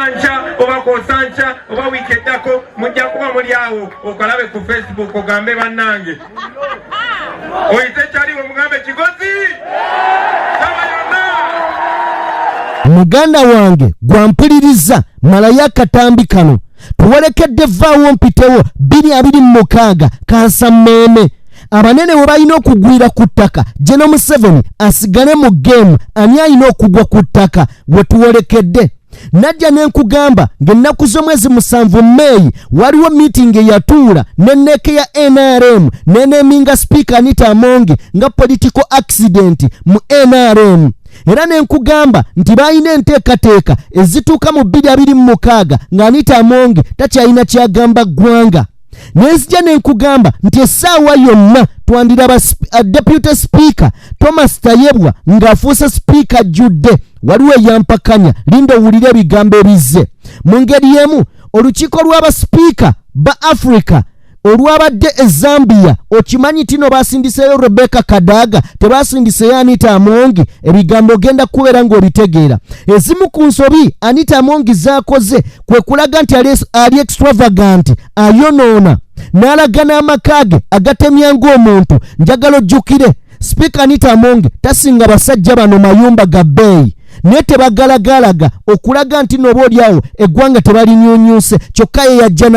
Oba nkya oba kwosa nkya oba wiiki eddako, mujja kuba muli awo, okalabe ku Facebook, ogambe bannange, oyite kyaliwo, mugambe Kigozi saba yonna. Muganda wange gwampuliriza, malayo akatambi kano tuwalekedde, vaawo mpitewo 2026 kansa mmeeme. Abanene we balina okugwira ku ttaka, General Museveni asigale mu game. Ani alina okugwa ku ttaka? We tuwolekedde najja ne nkugamba ng'ennaku z'omwezi 7 Meeyi waliwo meeting eyatuula ne NEC ya NRM neneminga Sipiika Anita Amongi nga political accident mu NRM. Era ne nkugamba nti balina enteekateeka ezituuka mu 2026 nga Anita Amongi takyalina kyagamba ggwanga. Nenzija ne nkugamba nti essaawa yonna twandiraba Deputy Speaker Thomas Tayebwa ng'afuuse sipiika ajjudde. Waliwo eyampakanya, linda owulire ebigambo ebizze. Mu ngeri emu, olukiiko lw'abasipiika ba Africa olwabadde e Zambia, okimanyi tino basindiseyo Rebecca Kadaga, tebasindiseyo Anita Amongi. Ebigambo ogenda kubeera ng'obitegeera. Ezimu ku nsobi Anita Amongi z'akoze kwe kulaga nti ali extravagant, ayonoona n'alaga n'amaka ge agatemya ng'omuntu. Njagala ojjukire, Sipiika Anita Amongi tasinga basajja bano mayumba ga bbeeyi, naye tebagalagalaga okulaga nti nooba oliawo eggwanga tebalinyunyuse, kyokka ye yajja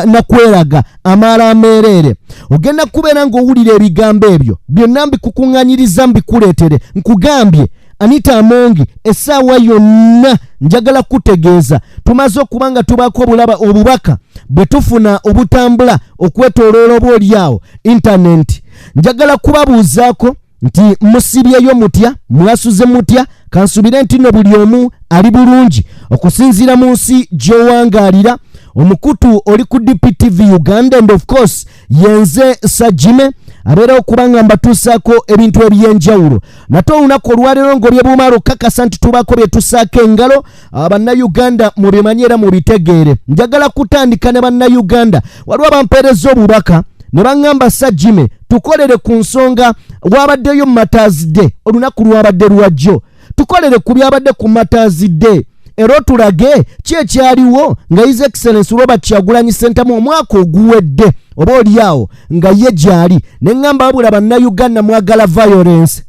nakweraga amaala ameereere. Ogenda kubeera ng'owulira ebigambo ebyo byonna mbikukuŋŋanyiriza mbikuleetere. Nkugambye Anita Amongi essaawa yonna njagala kutegeeza tumaze okuba nga tubaako obulaba obubaka bwe tufuna obutambula okwetooloola oba oliawo intaneti. Njagala kubabuuzaako nti musibyeyo mutya, mwasuze mutya? Kansubire nti nno buli omu ali bulungi okusinziira mu nsi gy'owangaalira. Omukutu oli ku DPTV Uganda, and of course yenze Sajime abeera okuba nga mbatuusaako ebintu ebyenjawulo. Nate olunaku olwaleero ng'obyebumala okukakasa nti tubaako bye tusaako engalo, Bannayuganda mubimanye era mubitegeere. Njagala kutandika ne Bannayuganda. Waliwo abampeereza obubaka ne baŋŋamba, "Sajime, tukolere ku nsonga wabaddeyo Martyrs Day, olunaku lwabadde lwajjo, tukolere ku byabadde ku Martyrs Day era otulage ki ekyaliwo nga His Excellence Robert Kyagulanyi Sentamu omwaka oguwedde oba oliawo nga ye gyali." Ne ŋŋamba, wabula Bannayuganda mwagala violence,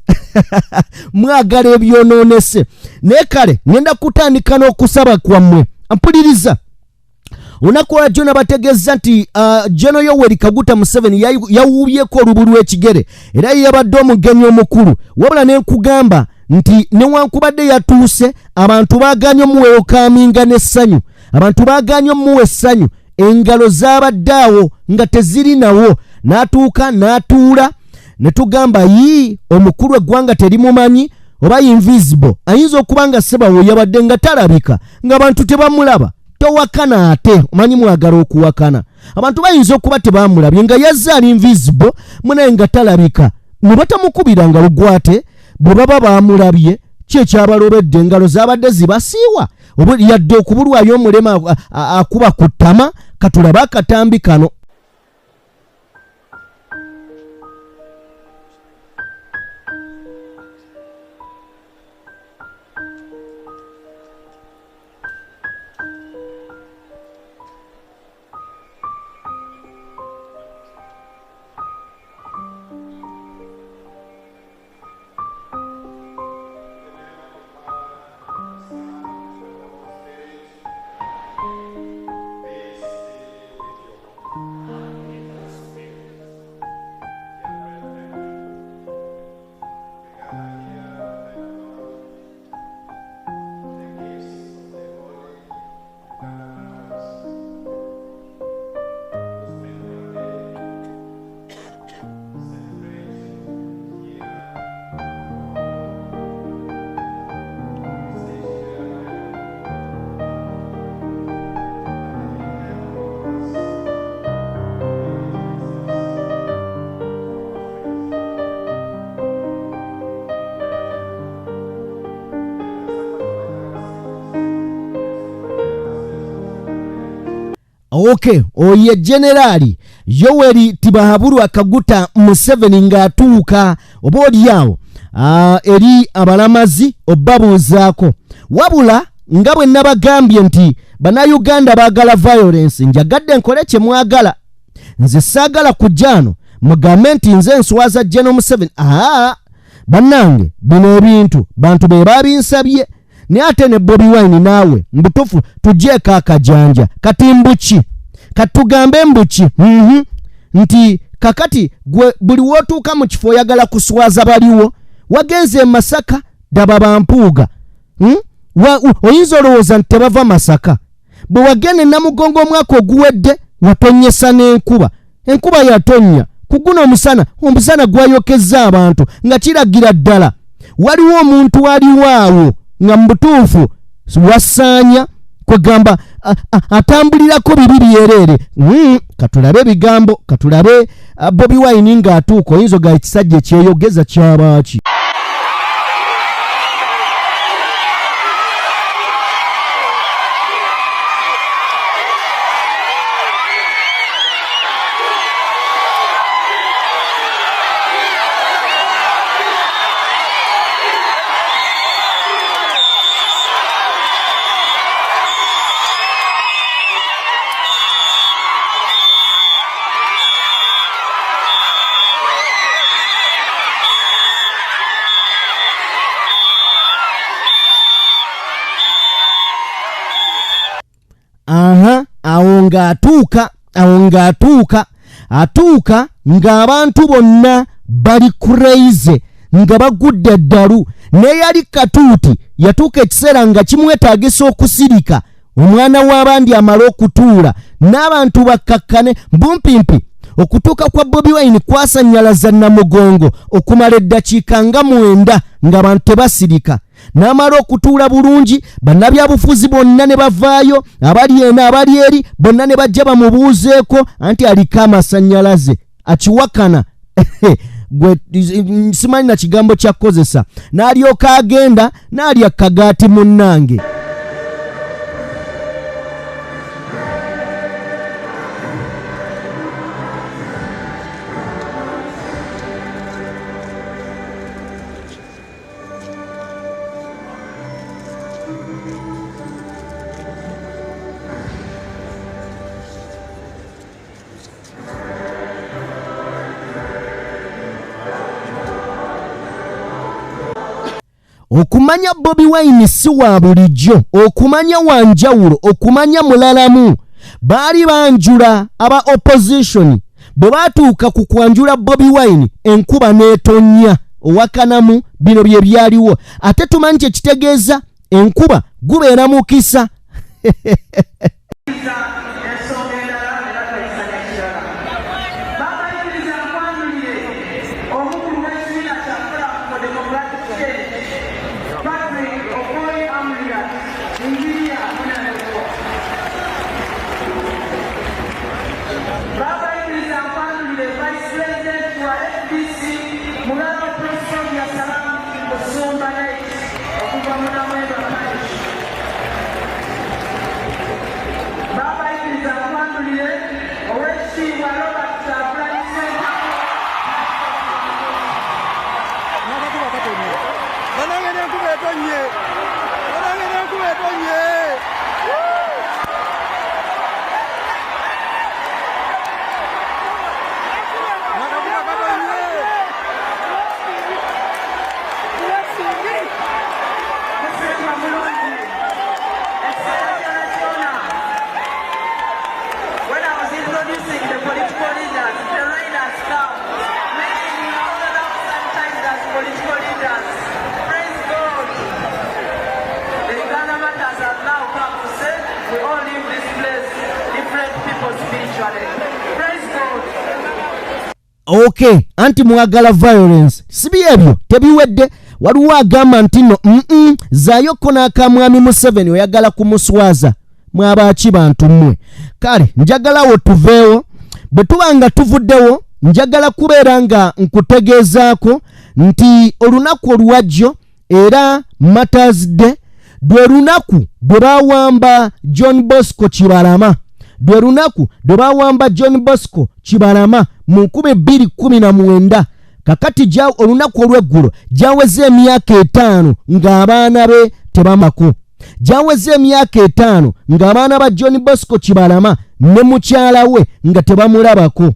mwagala ebyonoonese. Naye kale ŋŋenda kutandika n'okusaba kwammwe. Mpuliriza, olunaku lwajjo nabategeeza nti General Yoweri Kaguta Museveni yawuubyeko olubu lw'ekigere era ye yabadde omugenyi omukulu. Wabula ne nkugamba nti newankubadde yatuuse, abantu baaganye omuweokaminga n'essanyu, abantu baaganye omuwa essanyu, engalo zaabadde awo nga teziri nawo. N'atuuka n'atuula ne tugamba, yii, omukulu eggwanga terimumanyi oba invisible? Ayinza okuba nga sebawo yabadde nga talabika, ng'abantu tebamulaba. Towakana, ate omanyi mwagala okuwakana. Abantu bayinza okuba tebamulabye nga yazze ali invisible munaye, nga talabika, ne batamukubira ngalo. Gwate bwe baba bamulabye, ki ekyabalobedde? Engalo zabadde zibasiiwa oba yadde okubulwayo omulema akuba ku ttama? Katulabe akatambi kano. Ok, oyo Generaali Yoweri Tibahaburwa Kaguta Museveni ng'atuuka oba oliawo eri abalamazi obabuuzaako. Wabula Nga bwe nabagambye nti Bannayuganda baagala violence, njagadde nkole kye mwagala. Nze saagala kujja ano mugambe nti nze nswaza General Museveni. Aa, bannange, bino ebintu bantu be babinsabye, naye ate ne Bobi Wine naawe mbutuufu tugyeko akajanja. Kati mbuki? Katugambe mbuki? Nti kakati gwe buli wootuuka mu kifo oyagala kuswaza baliwo. Wagenze e Masaka, daba bampuuga, Oyinza olowooza nti tebava Masaka. Bwe wagenda e Namugongo omwaka oguwedde, watonyesa n'enkuba, enkuba yatonnya. Ku guno omusana, omusana gwayokezza abantu, nga kiragira ddala waliwo omuntu aliwo awo nga mu butuufu wasaanya kwegamba atambulirako bibi byereere. Katulabe ebigambo, katulabe Bobi Wine ng'atuuka. Oyinza ogaa ekisajja ekyeyogeza kyabaaki. Aha, awo ng'atuuka, awo ng'atuuka, atuuka ng'abantu bonna bali crazy, nga bagudde eddalu. N'eyali katuuti yatuuka ekiseera nga kimwetaagisa okusirika, omwana w'abandi amale okutuula n'abantu bakkakkane. Bumpimpi okutuuka kwa Bobi Wine kwasannyalaza Namugongo okumala eddakiika nga 9 ng'abantu tebasirika. N'amala okutuula bulungi, bannabyabufuzi bonna ne bavaayo, abali eno abali eri bonna ne bajja bamubuuzeeko, anti aliko amasannyalaze akiwakana gwe simanyi na kigambo kya kukozesa. N'alyoka agenda n'alya kagaati munnange. Okumanya Bobi Wine si wa bulijjo, okumanya wa njawulo, okumanya mulalamu. Baali banjula aba opposition, bwe baatuuka ku kwanjula Bobi Wine enkuba n'etonnya. Owakanamu bino bye byaliwo, ate tumanyi kye kitegeeza enkuba gubeera mukisa. Okay, anti mwagala violence, sibi ebyo tebiwedde. Waliwo agamba nti no zaayokko n'akamwami Museveni oyagala kumuswaza. Mwabaaki bantu mmwe? Kale njagalawo tuveewo. Bwe tuba nga tuvuddewo, njagala kubeera nga nkutegeezaako nti olunaku oluwajjo era Martyrs Day lwe lunaku lwe bawamba John Bosco Kibalama, lwe lunaku lwe bawamba John Bosco Kibalama mu 2019. Kakati olunaku olw'eggulo gyaweze emyaka 5 ng'abaana be tebamako. Gyaweze emyaka 5 ng'abaana ba John Bosco Kibalama ne mukyala we nga tebamulabako.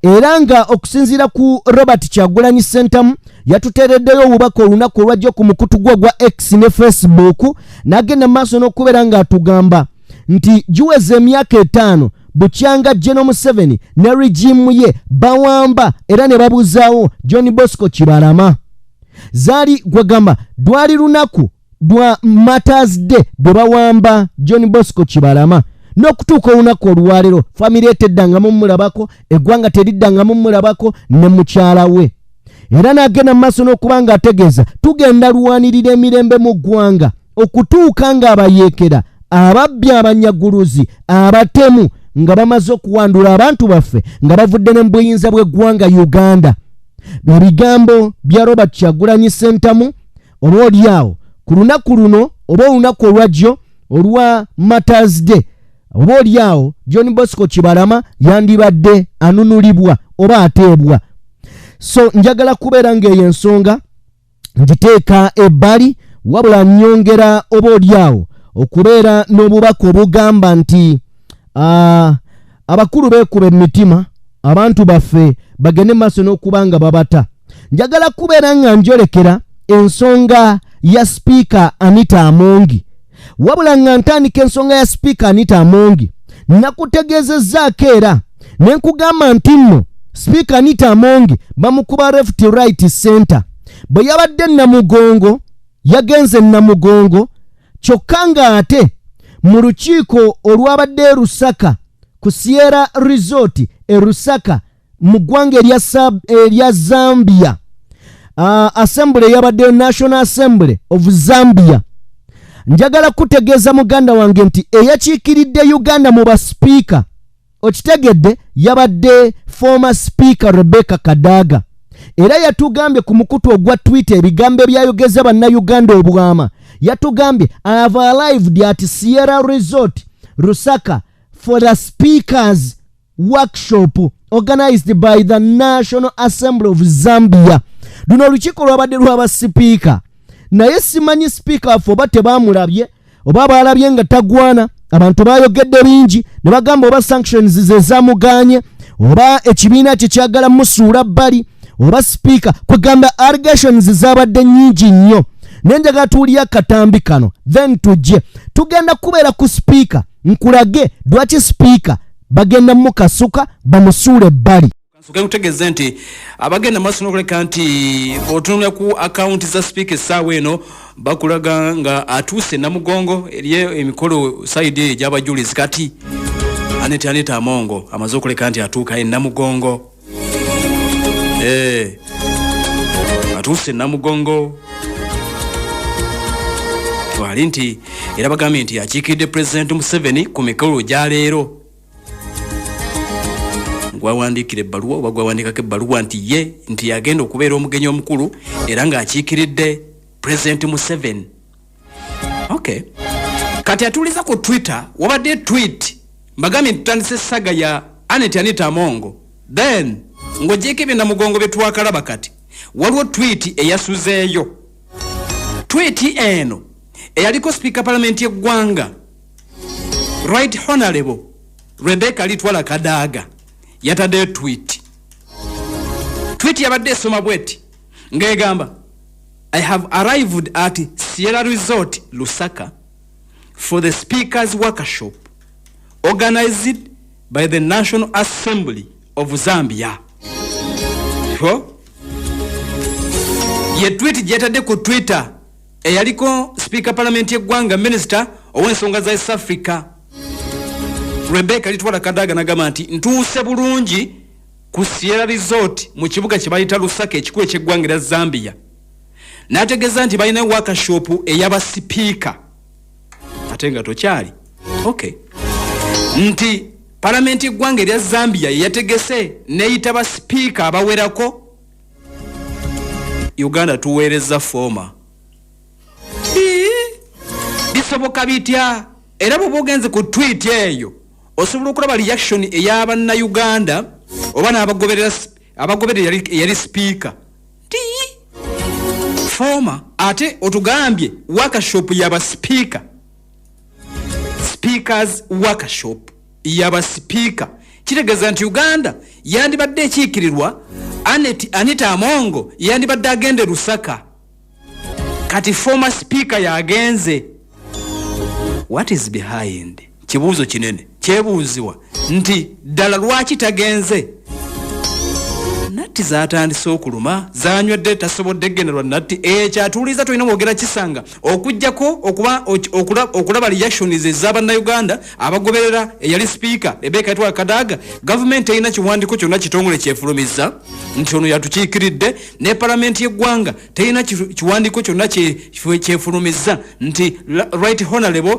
Era nga okusinziira ku Robert Kyagulanyi Ssentamu yatuteereddeyo obubaka olunaku olwajja ku mukutu gwe ogwa X ne Facebook, n'agenda mu maaso n'okubeera ng'atugamba nti giweze emyaka 5 bukyanga General Museveni ne regimu ye bawamba era ne babuzaawo John Bosco Kibalama. Zaali gwegamba lwali lunaku lwa Martyrs Day bwe bawamba John Bosco Kibalama, n'okutuuka olunaku olwaleero famire eteddangamu mulabako, eggwanga teriddangamu mulabako ne mukyala we. Era n'agenda mu maaso n'okuba ng'ategeeza tugenda lwanirira emirembe mu ggwanga okutuuka ng'abayeekera, ababbi, abanyaguluzi, abatemu nga bamaze okuwandula abantu baffe nga bavudde ne mu buyinza bw'eggwanga Uganda. Ebigambo bya Robert Kyagulanyi Ssentamu oba oliawo ku lunaku luno oba olunaku olwajjo olwa Martyrs Day, oba oliawo John Bosco Kibalama yandibadde anunulibwa oba ateebwa. So njagala kubeera ng'eyo ensonga ngiteeka ebbali, wabula nnyongera oba oliawo okubeera n'obubaka obugamba nti abakulu beekuba emitima, abantu baffe bagende maaso n'okuba nga babata. Njagala kubeera nga njolekera ensonga ya Sipiika Anita Amongi, wabula nga ntandika ensonga ya Sipiika Anita Amongi, nakutegeezezzaako era ne nkugamba nti nno Sipiika Anita Amongi bamukuba left, right, center. Bwe yabadde Namugongo, yagenze Namugongo, kyokka ng'ate mu lukiiko olwabadde e Lusaka ku Sierra Resort e Lusaka mu ggwanga erya Zambia, assembly eyabaddeyo, National Assembly of Zambia, njagala kutegeeza muganda wange nti eyakiikiridde Uganda mu basipiika, okitegedde, yabadde former Speaker Rebecca Kadaga. Era yatugambye ku mukutu ogwa Twitter ebigambo ebyayogeza Bannayuganda obwama. Yatugambye, "I have arrived at Sierra Resort, Lusaka, for the speakers workshop organized by the National Assembly of Zambia." Luno olukiiko lwabadde lw'abasipiika, naye simanyi sipiika waffe oba tebamulabye oba baalabye nga tagwana. Abantu bayogedde bingi ne bagamba oba sanctions ze zamuganye, oba ekibiina kye kyagala musuula bbali, oba sipiika, kwegamba allegations zabadde nnyingi nnyo. Naye njagala tuwulire akatambi kano, then tujje tugenda kubeera ku sipiika, nkulage lwaki sipiika bagenda mukasuka bamusuula ebbali. Nsooke nkutegeeze nti abagenda maaso n'okuleka nti otunula ku akawunti za sipiika essaawa eno, bakulaga nga atuuse Namugongo eri emikolo side eyo egy'abajulizi. Kati Anita Amongo amaze okuleka nti atuuka e Namugongo. Atuuse Namugongo twali nti era bagambye nti akiikiridde Pulezidenti Museveni ku mikolo gyaleero, gwawandiikira ebbaluwa oba gwawandiikako ebbaluwa nti ye nti yagenda okubeera omugenyi omukulu era ng'akiikiridde Pulezidenti Museveni. Okay, kati atuuliza ku Twitter, wabadde tweet. Mbagambye nti tutandise saga ya Anet Anita Amongo, then ng'ogyeko ebyenamugongo bye twakalaba. Kati waliwo tweet eyasuzeeyo. Tweet eno eyaliko sipiika palamenti y'eggwanga, Right Honorable Rebecca Alitwala Kadaga, yataddeyo tweet. Tweet yabadde esoma bweti ng'egamba, "I have arrived at Sierra Resort, Lusaka, for the speakers workshop organized by the National Assembly of Zambia." Ho? Ye tweet gyetadde ku Twitter eyaliko sipiika palamenti y'eggwanga, minisita ow'ensonga za East Africa, Rebecca Litwala Kadaga, nagamba nti ntuuse bulungi ku Sierra Resort mu kibuga kye bayita Lusaka, ekikulu ekyeggwanga erya Zambia. N'ategeeza nti balina workshop ey'abasipiika ate nga tokyali okay, nti palamenti y'eggwanga erya Zambia yeyategese neyita basipiika abawerako. Uganda tuweereza former. Bisoboka bitya? Era bw'oba ogenze ku tweet eyo osobola okulaba reaction ey'abannayuganda oba n'abagoberera abagoberera eyali sipiika nti former, ate otugambye workshop y'abasipiika. Speakers Workshop yaba sipiika. Kitegeeza nti Uganda yandibadde ekiikirirwa Anet Anita Amongo, yandibadde agenda e Lusaka. Kati former speaker yagenze. What is behind? Kibuuzo kinene kyebuuzibwa nti ddala lwaki tagenze? Natti zatandise okuluma, zanywedde, tasobodde genderwa natti. Ekyo atuuliza tolina wogera kisanga okujjako okuba okulaba reactions ez'abannayuganda abagoberera eyali sipiika Rebecca Etwala Kadaga. Gavumenti erina kiwandiiko kyonna kitongole kyefulumizza nti ono yatukiikiridde, ne palamenti y'eggwanga terina kiwandiiko kyonna kyefulumizza nti Right Honorable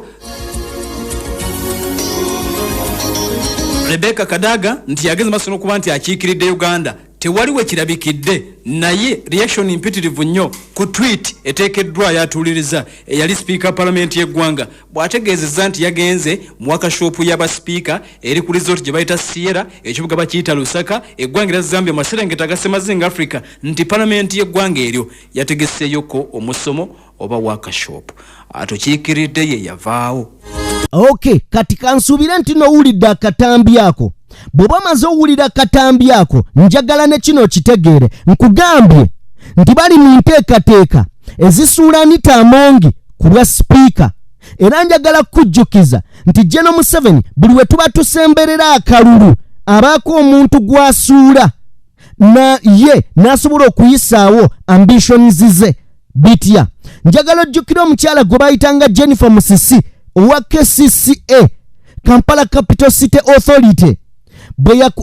Rebecca Kadaga nti yageze maaso n'okuba nti akiikiridde Uganda. Tewali we kirabikidde, naye reaction mpitirivu nnyo ku tweet eteekeddwayo atuuliriza eyali sipiika palamenti y'eggwanga bw'ategeezezza nti yagenze mu workshop y'abasipiika eri ku resort gye bayita Sierra, ekibuga bakiyita Lusaka, eggwanga erya Zambia, maserengeta ga Ssemazinga Africa, nti palamenti y'eggwanga eryo yategeseeyoko omusomo oba workshop atukiikiridde ye yavaawo. Ok, kati kansuubire nti nowulidde akatambi ako. Bw'oba omaze owulira akatambi ako, njagala ne kino okitegeere. Nkugambye nti bali mu nteekateeka ezisuula Anita Amongi ku bwa sipiika, era njagala kukujjukiza nti General Museveni buli we tuba tusemberera akalulu abaako omuntu gw'asuula na ye n'asobola okuyisaawo ambitions ze. Bitya? Njagala ojjukire omukyala gwe bayitanga Jennifer Musisi owa KCCA, Kampala Capital City Authority,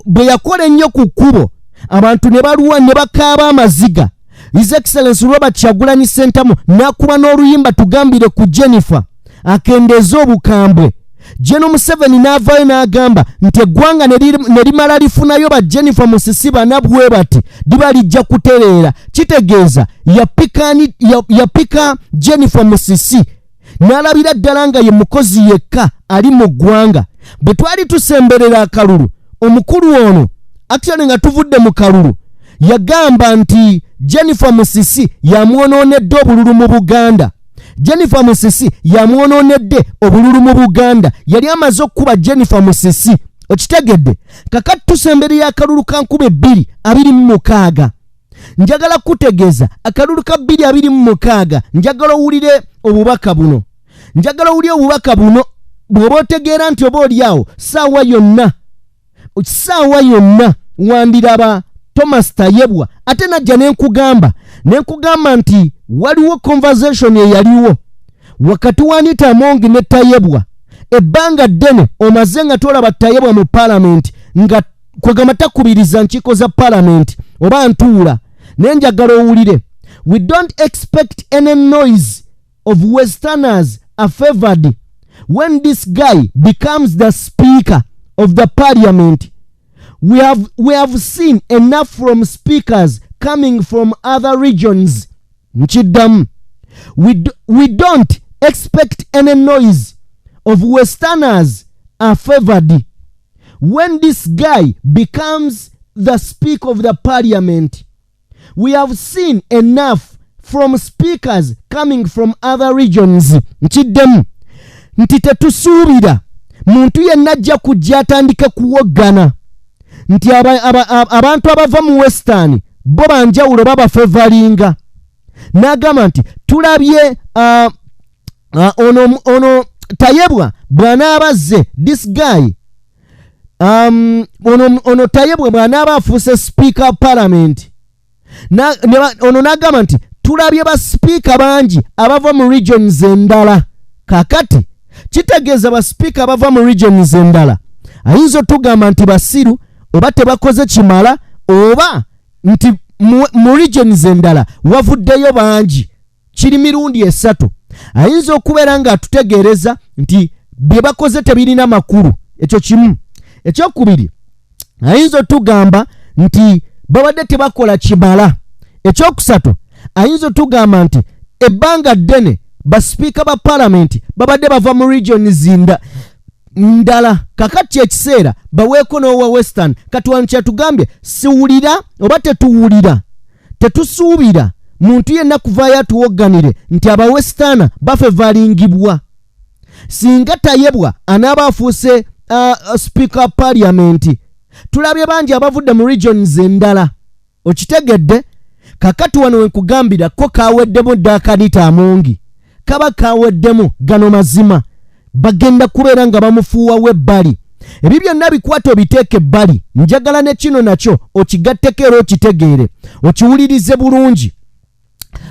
bwe yakola ennyo ku kkubo abantu ne baluwa ne bakaaba amaziga. His Excellence Robert Kyagulanyi Ssentamu n'akuba n'oluyimba tugambire ku Jennifer akendeeze obukambwe. General Museveni n'avaayo n'agamba nti eggwanga ne limala lifunayo ba Jennifer Musisi bana bwe bati liba lijja kutereera. Kitegeeza yapika Jennifer Musisi n'alabira ddala nga ye mukozi yekka ali mu ggwanga. Bwe twali tusemberera akalulu, omukulu ono actually nga tuvudde mu kalulu yagamba nti Jennifer Musisi yamwonoonedde obululu mu Buganda. Jennifer Musisi yamwonoonedde obululu mu Buganda. Yali amaze okukuba Jennifer Musisi, okitegedde? Kakati tusemberera akalulu ka 2026. Njagala kutegeeza akalulu ka 2026. Njagala owulire obubaka buno, njagala owulire obubaka buno. Bw'oba otegeera nti oba oli awo saawa yonna, saawa yonna wandiraba Thomas Tayebwa ate najja nenkugamba nti waliwo conversation eyaliwo wakati wa Anita Amongi ne Tayebwa. Ebbanga ddene omaze nga tolaba Tayebwa mu paalamenti, nga kwegamba takubiriza nkiiko za paalamenti oba ntuula, naye njagala owulire. We don't expect any noise of Westerners are favored when this guy becomes the speaker of the parliament. We have seen enough from speakers coming from other regions. Nkiddamu, we don't expect any noise of Westerners are favored when this guy becomes the speaker of the parliament. We have seen enough from speakers coming from other regions. Nkiddemu nti tetusuubira muntu yenna ajja kujja atandike kuwoggana nti abantu abava mu Western bo banjawulo babafevalinga. N'agamba nti tulabye ono Tayebwa bw'anaaba azze, this guy ono Tayebwa bw'anaaba afuuse speaker parliament, ono n'agamba nti tulabye basipiika bangi abava mu regions endala. Kakati kitegeeza basipiika abava mu regions endala ayinza otugamba nti basiru oba tebakoze kimala, oba nti mu regions endala wavuddeyo bangi. Kiri mirundi esatu. Ayinza okubeera ng'atutegeereza nti bye bakoze tebirina makulu, ekyo kimu. Ekyokubiri, ayinza otugamba nti babadde tebakola kimala. Ekyokusatu, ayinza otugamba nti ebbanga ddene basipiika ba palamenti babadde bava mu regions ndala, kakati ekiseera baweeko n'owa Western. Kati wano kyatugambye siwulira oba tetuwulira, tetusuubira muntu yenna kuvaayo atuwogganire nti abawestana bafevalingibwa. Singa Tayebwa anaaba afuuse speaker parliament, tulabye bangi abavudde mu regions endala. Okitegedde? Kakati wano wenkugambira ko kaweddemu dda. Akanita Amongi kaba kaweddemu. Gano mazima, bagenda kubeera nga bamufuuwawo ebbali. Ebyo byonna bikwata obiteeka ebbali. Njagala ne kino nakyo okigatteko era okitegeere, okiwulirize bulungi.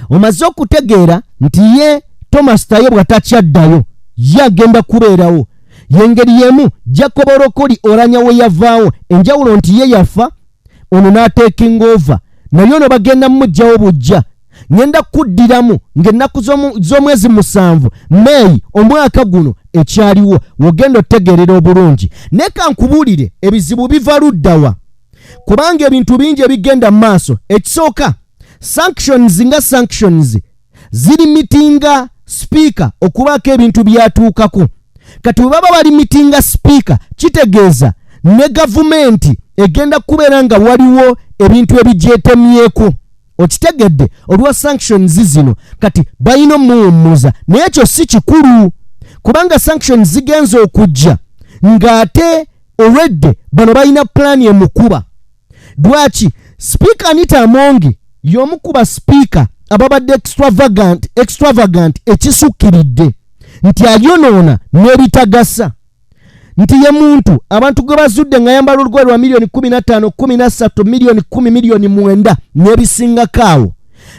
Omaze okutegeera nti ye Thomas Tayebwa takyaddayo, ye agenda kubeerawo. Yengeri yemu Jacob Orokoli Olanya we yavaawo, enjawulo nti ye yafa, ono n'atakinga over. Naye ono bagenda mumuggyawo bujja. Ŋŋenda kuddiramu ng'ennaku z'omwezi 7 Meeyi omwaka guno ekyaliwo, wogenda otegeerera obulungi. Naye kankubuulire, ebizibu biva luddawa? Kubanga ebintu bingi ebigenda mu maaso. Ekisooka, sanctions, nga sanctions zilimitinga sipiika okubaako ebintu byatuukako. Kati bwe baba balimitinga sipiika, kitegeeza ne gavumenti egenda kubeera nga waliwo ebintu ebigyetemyeko. Okitegedde? Olwa sanctions zino kati balina omuwummuza, naye ekyo si kikulu, kubanga sanctions zigenza okujja ng'ate already bano balina pulaani emukuba. Lwaki Sipiika Anita Amongi y'omu ku basipiika ababadde extravagant, extravagant ekisukkiridde, nti ayonoona n'ebitagasa, nti ye muntu abantu gwe bazudde ng'ayambala olugoye lwa miliyoni 15, 13, miliyoni 10, miliyoni 9 n'ebisingako awo?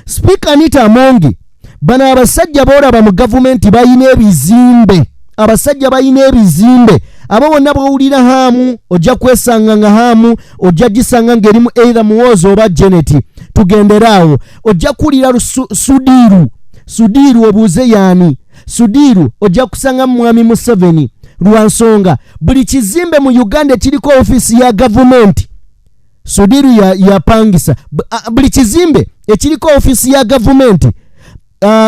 Sipiika Anita Amongi, bano abasajja boolaba mu gavumenti balina ebizimbe, abasajja balina ebizimbe. Abo bonna bwowulira haamu, ojja kwesanga nga haamu ojja gisanga ng'erimu either Muwoozi oba Janet. Tugendere awo. Ojja kuwulira Sudiiru, Sudiiru, obuuze yaani Sudiiru, ojja kusanga mwami Museveni. Lwa nsonga buli kizimbe mu Uganda ekiriko ofiisi ya gavumenti, Sudiiru yapangisa. Buli kizimbe ekiriko ofiisi ya gavumenti,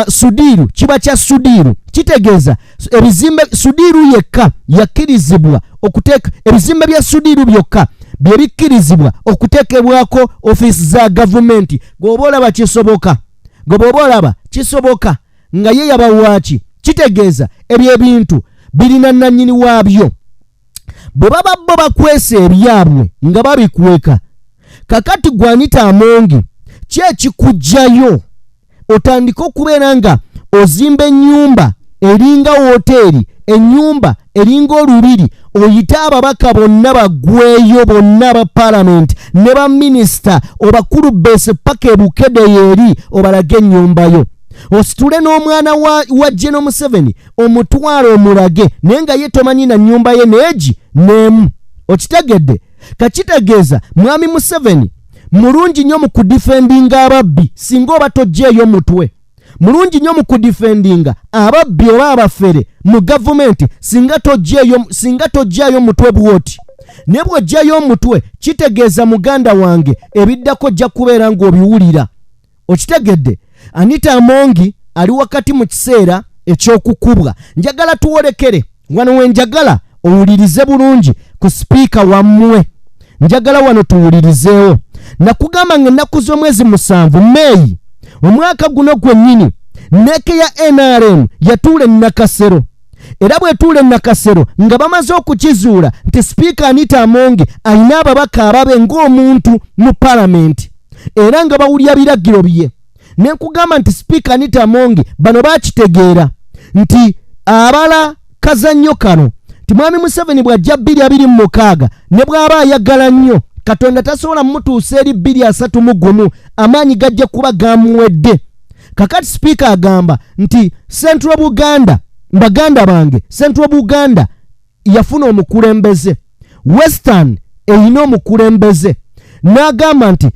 Sudiiru, kiba kya Sudiiru. Kitegeeza ebizimbe Sudiiru yekka yakkirizibwa okuteeka, ebizimbe bya Sudiiru byokka bye bikkirizibwa okuteekebwako ofiisi za gavumenti. Gweoba olaba kisoboka, gwe bw'oba olaba kisoboka nga ye yabawaaki, kitegeeza ebyo ebintu birina nannyini waabyo. Bwe baba bo bakwesa ebyabwe nga babikweka, kakati gwanita Amongi ki ekikugjayo otandike okubeera nga ozimba ennyumba eringa woteeri, ennyumba eringa olubiri, oyite ababaka bonna baggweyo bonna aba paalamenti ne baminisita, obakulu beese paka ebukedeyo eri, obalage ennyumba yo, ositule n'omwana wa Geno Museveni omutwalo omulage, naye nga ye tomanyi na nnyumba ye neegi n'emu? Okitegedde? Kakitegeeza mwami Museveni mulungi nnyo mu kudifendinga ababbi. Singa oba toggyeeyo mutwe, mulungi nnyo mu kudifendinga ababbi oba abafere mu gavumenti, singa toggyayo mutwe bwoti. Naye bw'oggyayo omutwe, kitegeeza muganda wange ebiddako ojja kubeera ng'obiwulira. Okitegedde? Anita Amongi ali wakati mu kiseera eky'okukubwa. Njagala tuwolekere wano we, njagala owulirize bulungi ku sipiika wammwe. Njagala wano tuwulirizeewo. Nakugamba nga ennaku z'omwezi 7 Meeyi omwaka guno gwennyini, NEC ya NRM yatuula ennakasero, era bwetuula ennakasero nga bamaze okukizuula nti sipiika Anita Amonge alina ababaka ababe ng'omuntu mu palamenti, era nga bawulira biragiro bye. Ne nkugamba nti sipiika Anita Amonge bano bakitegeera nti abala kazannyo kano, nti mwami Museveni bw'ajja 2026, ne bw'aba ayagala nnyo, Katonda tasobola mumutuusa eri 2031, amaanyi gajja kuba gamuwedde. Kakati sipiika agamba nti Central Buganda, baganda bange, Central Buganda yafuna omukulembeze, Western erina omukulembeze, n'agamba nti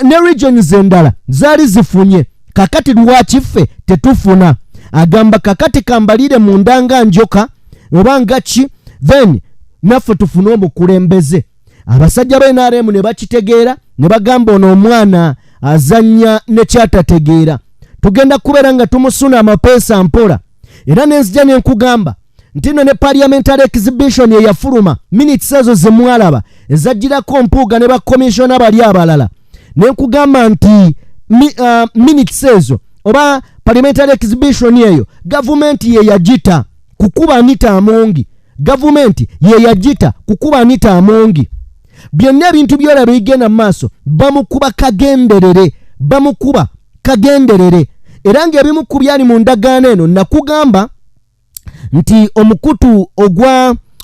ne regions endala zaali zifunye, kakati lwaki ffe tetufuna? Agamba kakati kambalire munda nga njoka oba nga ki, then naffe tufune omukulembeze. Abasajja ba NRM ne bakitegeera, ne bagamba ono omwana azannya nekyatategeera, tugenda kubeera nga tumusuna amapeesa mpola. Era nenzija nenkugamba nti nno ne parliamentary exhibition eyafuluma, minutes ezo zemwalaba ezagirako Mpuuga ne bakomishona bali abalala, nenkugamba nti minutes ezo oba parliamentary exhibition eyo gavumenti ye yagita. kukuba Anita Amongi. Gavumenti ye yagita kukuba Anita Amongi. Byonna ebintu byolaba ebigenda mu maaso bamukuba kagenderere, bamukuba kagenderere. Era ng'ebimu ku byali mu ndagaano eno, nakugamba nti omukutu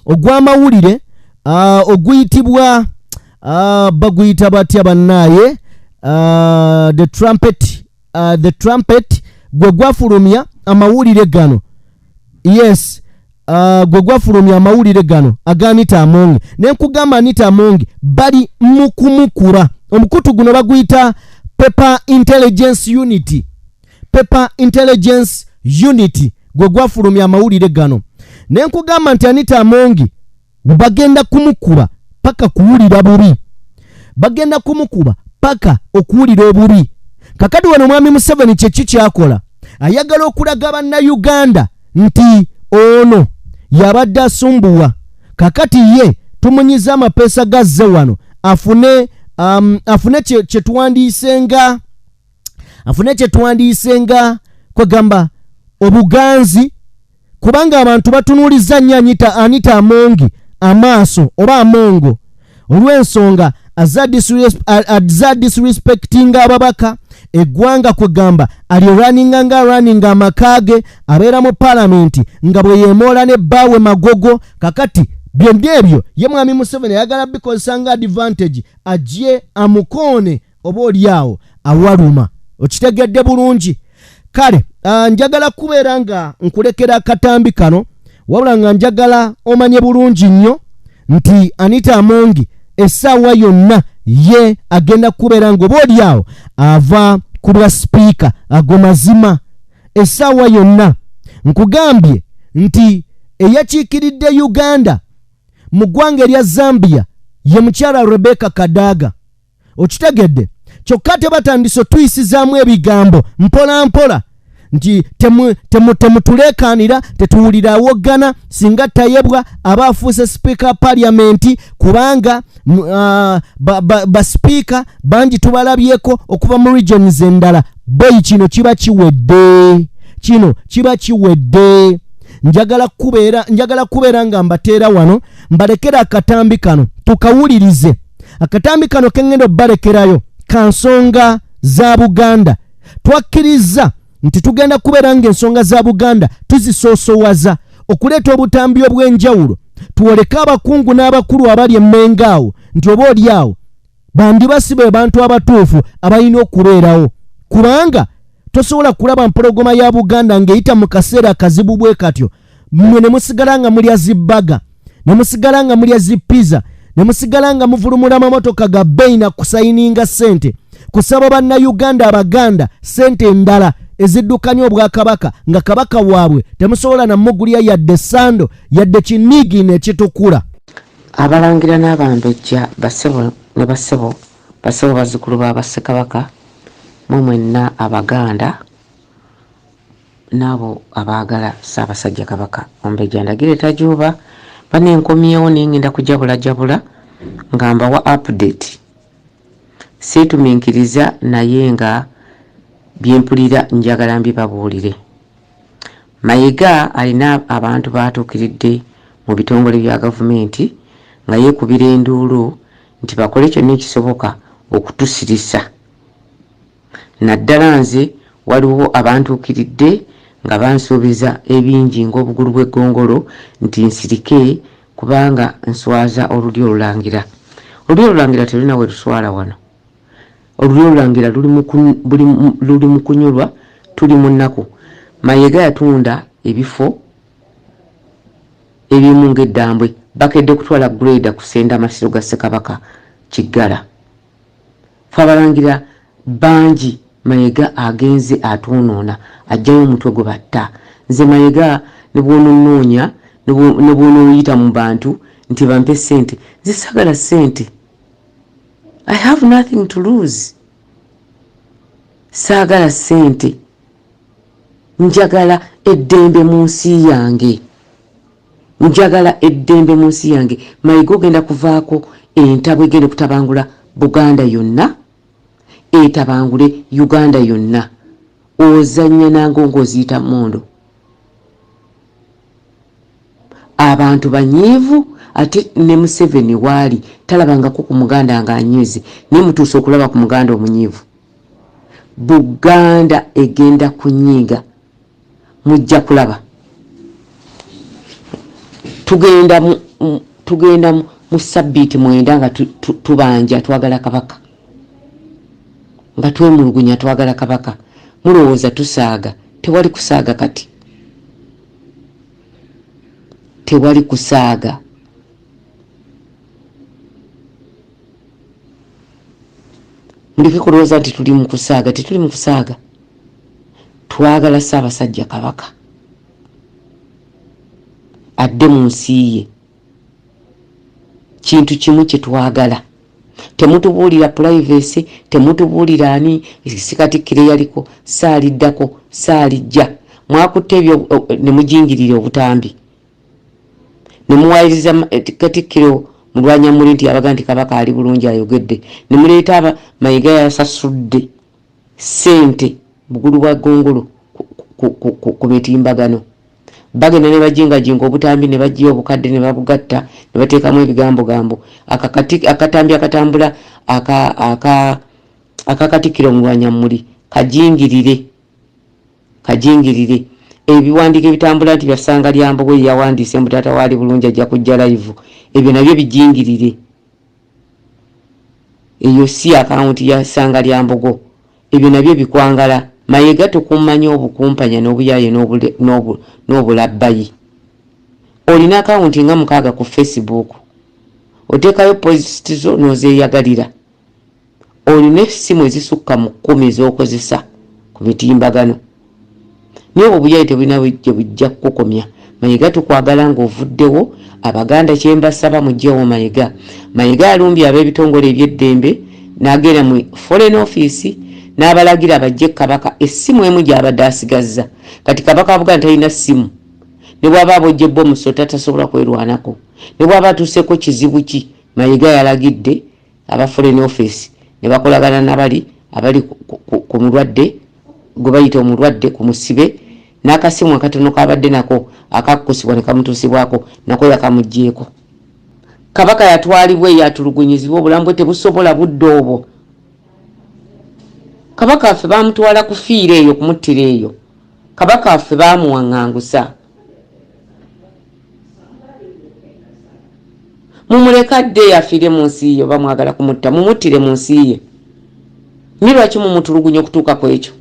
ogw'amawulire oguyitibwa baguyita batya bannaaye, The Trumpet, The Trumpet gwe gwafulumya amawulire gano. Yes, gwe gwafulumya amawulire gano aga Anita Amongi. Ne nkugamba Anita Amongi bali mu kumukuba. Omukutu guno baguyita Paper Intelligence Unit. Paper Intelligence Unit gwe gwafulumya amawulire gano. Ne nkugamba nti Anita Amongi bagenda kumukuba paka kuwulira bubi, bagenda kumukuba paka okuwulira obubi. Kakati wano mwami Museveni kyeki kyakola, ayagala okulaga bannayuganda nti ono yabadde asumbuwa. Kakati ye tumunyiza amapeesa gazze wano afune afune kye afune kye nga kwegamba obuganzi, kubanga abantu batunuuliza nnyo Anita Amongi amaaso oba Amongo olw'ensonga aza disrespectinga ababaka eggwanga, kwegamba ali runninga nga runninga amaka ge, abeera mu palamenti nga bwe yeemoola ne bbaawe Magogo. Kakati byonna ebyo ye mwami Museveni ayagala bikozesa nga advantage, ajje amukoone oba oli awo awaluma. Okitegedde bulungi? Kale njagala kubeera nga nkulekera akatambi kano, wabula nga njagala omanye bulungi nnyo nti Anita Amongi essaawa yonna ye agenda kubeera nga oba oli awo ava ku bwa sipiika. Ago mazima. Essaawa yonna nkugambye nti eyakiikiridde Uganda mu ggwanga erya Zambia ye mukyala Rebecca Kadaga. Okitegedde? Kyokka ate batandise otuyisizaamu ebigambo mpola mpola nti temutuleekaanira, tetuwulira awoggana singa Tayebwa aba afuuse sipiika paliyamenti, kubanga basipiika bangi tubalabyeko okuva mu regions endala. Boyi, kino kiba kiwedde, kino kiba kiwedde. Njagala kubeera nga mbateera wano, mbalekera akatambi kano tukawulirize. Akatambi kano keŋŋenda obbalekerayo ka nsonga za Buganda. Twakkiriza nti tugenda kubeera ng'ensonga za Buganda tuzisoosowaza okuleeta obutambi obw'enjawulo, tuwoleke abakungu n'abakulu abali emmenga awo nti oba oli awo bandiba si be bantu abatuufu abalina okubeerawo, kubanga tosobola kulaba mpologoma ya Buganda ng'eyita mu kaseera akazibu bwe katyo, mmwe ne musigala nga mulya zibbaga, ne musigala nga mulya zipiza, ne musigala nga muvulumula amamotoka ga bbeeyi na kusayininga ssente kusaba bannayuganda Abaganda ssente endala eziddukanya obwakabaka, nga kabaka waabwe temusobola namugulya yadde sando, yadde kiniigiina ekitukula. Abalangira n'abambejja, bassebo ne bassebo, bassebo bazzukulu ba bassekabaka, mwe mwenna Abaganda n'abo abaagala Ssaabasajja Kabaka, Omumbejja Ndagire Tajuuba banenkomyewo naye ngenda kujabulajabula nga mbawa update. Seetuminkiriza naye nga byempulira njagala mbibabuulire. Mayiga alina abantu baatuukiridde mu bitongole bya gavumenti nga yeekubira enduulu nti bakole kyonna ekisoboka okutusirisa. Naddala nze waliwo abantuukiridde nga bansuubiza ebingi ng'obugulu bw'eggongolo nti nsirike kubanga nswaza olulyo olulangira. Olulyo olulangira terulina we luswala wano. Olulyo olulangira luli mu kunyolwa, tuli mu nnaku. Mayega yatunda ebifo ebimu ng'eddambwe, bakedde kutwala grader kusenda amasiro ga Ssekabaka Kiggala. Fe abalangira bangi Mayega agenze atwonoona, ajjayo omutwe gwe batta. Nze Mayega ne bw'ononoonya ne bw'onooyita mu bantu nti bampe ssente, nze saagala ssente. I have nothing to lose. Saagala ssente, njagala eddembe mu nsi yange, njagala eddembe mu nsi yange. Mayiga ogenda kuvaako entabwe egenda okutabangula Buganda yonna, etabangule Uganda yonna. Ozannya nange ng'oziyita mondo. Abantu banyiivu ate ne Museveni waali talabangako ku Muganda nga anyiize naye mutuuse okulaba ku Muganda omunyiivu. Buganda egenda kunyiiga mujja kulaba. Tugenda mu, tugenda mu sabbiiti mwenda nga tubanja twagala Kabaka nga twemulugunya twagala Kabaka. Mulowooza tusaaga? Tewali kusaaga kati. Tewali kusaaga. Muleke kulowooza nti tuli mu kusaaga. Tetuli mu kusaaga. Twagala Ssaabasajja Kabaka adde mu nsi ye. Kintu kimu kye twagala. Temutubuulira pulayiveesi, temutubuulira ani si Katikkiro eyaliko, saaliddako, saalijja. Mwakutte ebyo ne mujingirira obutambi ne muwaayiriza Katikkiro Mulwanyammuli nti yabaga nti Kabaka ali bulungi ayogedde, ne muleeta aba Mayiga yasasudde ssente bugulu bwa ggongolo ku mitimbagano. Bagenda ne bajingajinga obutambi ne baggyayo obukadde ne babugatta ne bateekamu ebigambogambo. Akatambi akatambula aka Katikkiro Mulwanyammuli kajingirire, kajingirire. Ebiwandiiko ebitambula nti bya Ssanga lya Mbogo ye yawandiise mbu taata we ali bulungi ajja kujja live, ebyo nabyo bijingirire. Eyo si akawunti ya Ssanga lya Mbogo. Ebyo nabyo bikwangala. Mayega tukumanya obukumpanya n'obuyaye n'obulabbayi. Olina akawunti nga mukaaga ku Facebook. Oteekayo post zo n'ozeeyagalira. Olina essimu ezisukka mu kkumi z'okozesa ku mitimbagano. Naye obwo obuyaye tebulina gye bujja kukukomya. Mayega tukwagala ng'ovuddewo. Abaganda kye mbasaba muggyewo Mayega. Mayega alumbye ab'ebitongole eby'eddembe n'agenda mu Foreign Office n'abalagira baggye Kabaka essimu emu gy'abadde asigazza. Kati Kabaka wa Buganda talina ssimu. Ne bw'aba abojja bbomu sota tasobola kwerwanako. Ne bw'aba atuuseeko kizibu ki, Mayega yalagidde aba Foreign Office ne bakolagana nabali abali ku mulwadde gwe bayita omulwadde ku musibe n'akasimu akatono kabadde nako akakkusibwa ne kamutuusibwako nako yakamuggyeeko. Kabaka yatwalibwa eyo atulugunyizibwa obulamu bwe tebusobola budde obwo. Kabaka waffe bamutwala kufiira eyo kumuttira eyo. Kabaka waffe bamuwaŋŋangusa. Mumuleke addeeyo afiire mu nsi ye oba mwagala kumutta mumuttire mu nsi ye. Naye lwaki mumutulugunya okutuuka ku ekyo?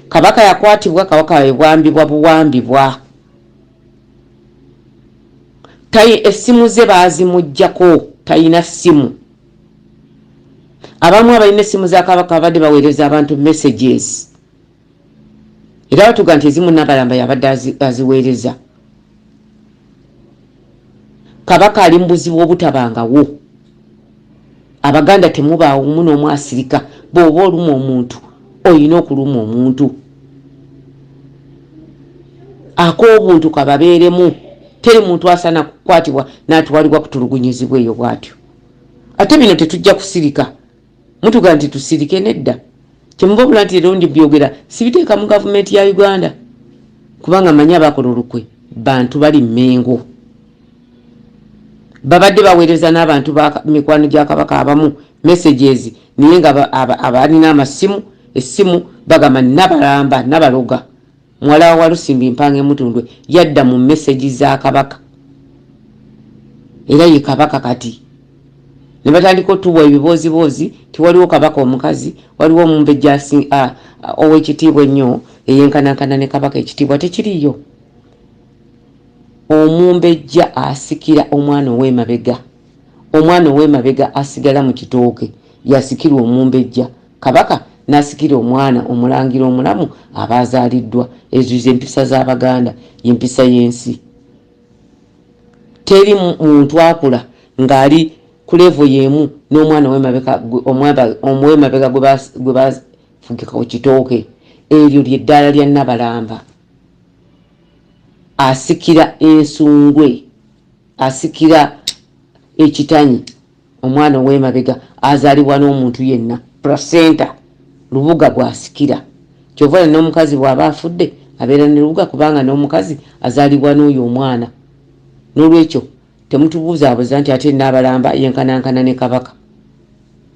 Kabaka yakwatibwa, kabaka yabwambibwa buwambibwa. Essimu ze baazimuggyako, talina ssimu. Abamu abalina essimu za kabaka babadde baweereza abantu messages. Era batuga nti ezimu Nabalamba yabadde aziweereza. Kabaka ali mu buzibu obutabangawo. Abaganda temubaawo omu n'omu asirika. Bw'oba oluma omuntu olina okuluma omuntu. Ak'obuntu kababeeremu. Teri muntu asaana kukwatibwa n'atwalibwa kutulugunyizibwa eyo bw'atyo. Ate bino tetujja kusirika. Mutuga nti tusirike nedda. Kyemuva omula nti leero ndi byogera sibiteeka mu gavumenti ya Uganda kubanga manyi abakola olukwe bantu bali Mmengo. Babadde baweereza n'abantu ba mikwano gya Kabaka abamu messages naye nga abalina amasimu essimu bagamba nabalamba nabaloga. Muwala wa Walusimbi Mpange Mutundwe yadda mu message za Kabaka era ye Kabaka kati ne batandika otuwa ebibooziboozi nti waliwo Kabaka omukazi, waliwo omumbejja ow'ekitiibwa ennyo eyenkanankana ne Kabaka. Ekitiibwa tekiriiyo. Omumbejja asikira omwana ow'emabega, omwana ow'emabega asigala mu kitooke yasikirwa omumbejja. Kabaka n'asikira omwana omulangira omulamu aba azaaliddwa. Ezo ze mpisa z'Abaganda, ye mpisa y'ensi. Teri muntu akula ng'ali ku levo y'emu n'omwana ow'emabega gwe bafugika ku kitooke. Eryo lye ddaala lya Nnabalamba. Asikira ensungwe, asikira ekitanyi. Omwana ow'emabega azaalibwa n'omuntu yenna, placenta, lubuga gw'asikira. Ky'ova olaba n'omukazi bw'aba afudde abeera ne lubuga kubanga n'omukazi azaalibwa n'oyo omwana. N'olwekyo temutubuuzaabuza nti ate Nnaabalamba yenkanankana ne Kabaka.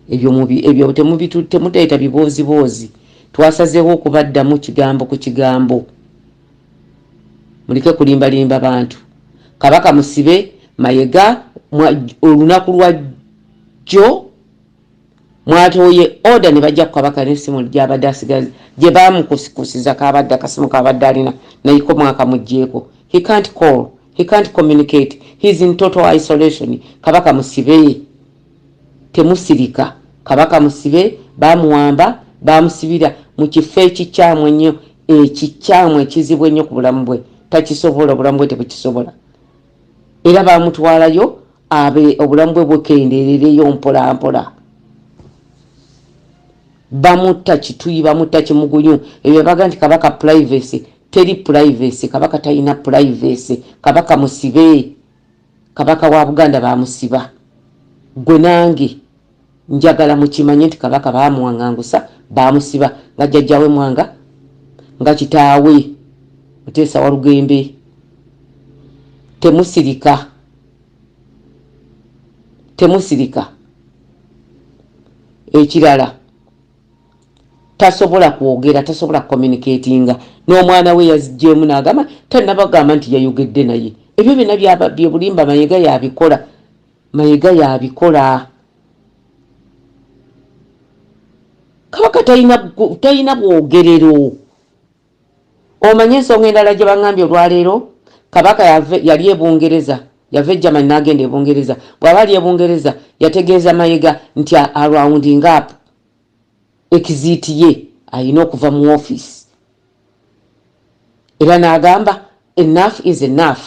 Ebyo mubi ebyo temubitu temuteeta bibooziboozi. Twasazeewo okubaddamu kigambo ku kigambo. Muleke kulimbalimba bantu. Kabaka musibe, Mayega olunaku lwa jjo mwatooye order ne bajja ku Kabaka n'essimu gy'abadde asigaza gye baamukusikusiza kaabadde akasimu kaabadde alina nayiko mwakamuggyeeko. He can't call, he can't communicate, he's in total isolation. Kabaka musibe, temusirika. Kabaka musibe, baamuwamba, baamusibira mu kifo ekikyamu ennyo, ekikyamu ekizibu ennyo ku bulamu bwe. Takisobola, obulamu bwe tebukisobola. Era baamutwalayo abe obulamu bwe bukendeerereyo mpola mpola. Bamutta kituyi, bamutta kimugunyu. Ebyo baga nti Kabaka privacy, teri privacy. Kabaka talina privacy. Kabaka musibe, Kabaka wa Buganda bamusiba. Gwe nange njagala mukimanye nti Kabaka bamuwangangusa, bamusiba nga jjajjawe Mwanga, nga kitaawe Muteesa Walugembe. Temusirika, temusirika. Ekirala, tasobola kwogera, tasobola communicatinga n'omwana we. Yazijjeemu n'agamba tannabagamba nti yayogedde naye. Ebyo byonna byebulimba. Mayega yabikola, Mayega yabikola. Kabaka talina bwogerero. Omanye ensonga endala gye baŋŋambye olwaleero, Kabaka yali e Bungereza, yava e Germany n'agenda e Bungereza. Bw'aba ali e Bungereza yategeeza Mayega nti arounding up exit ye, alina okuva mu office, era n'agamba enough is enough.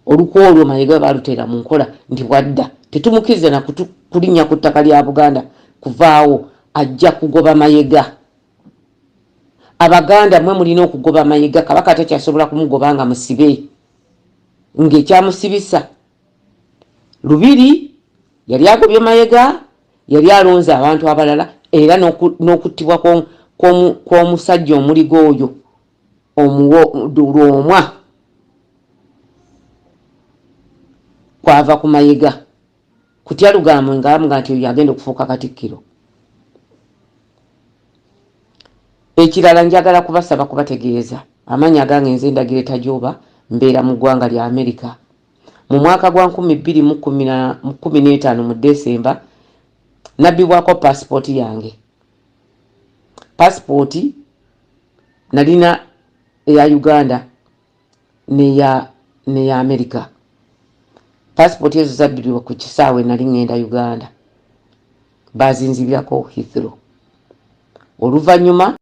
Olukwo olwo Mayega baluteera mu nkola nti bwadda tetumukkiriza na kulinnya ku ttaka lya Buganda kuvaawo, ajja kugoba Mayega. Abaganda mwe mulina okugoba Mayiga. Kabaka takyasobola kumugoba nga musibe, ng'ekyamusibisa Lubiri yali agobye Mayega, yali alonze abantu abalala, era n'okuttibwa kw'omusajja omuligo oyo Lwomwa kwava ku Mayega kutya lugambo nga bamuga nti oyo agenda okufuuka Katikkiro. Ekirala, njagala kubasaba kubategeeza amannya agange. Nze Ndagire Tajoba, mbeera mu ggwanga lya Amerika. Mu mwaka gwa 2015 mu Desemba nabbibwako pasipooti yange. Pasipooti nalina eya Uganda neya Amerika. Pasipooti ezo zabbibwa ku kisaawe, nali ngenda Uganda, bazinzibirako Heathrow. Oluvannyuma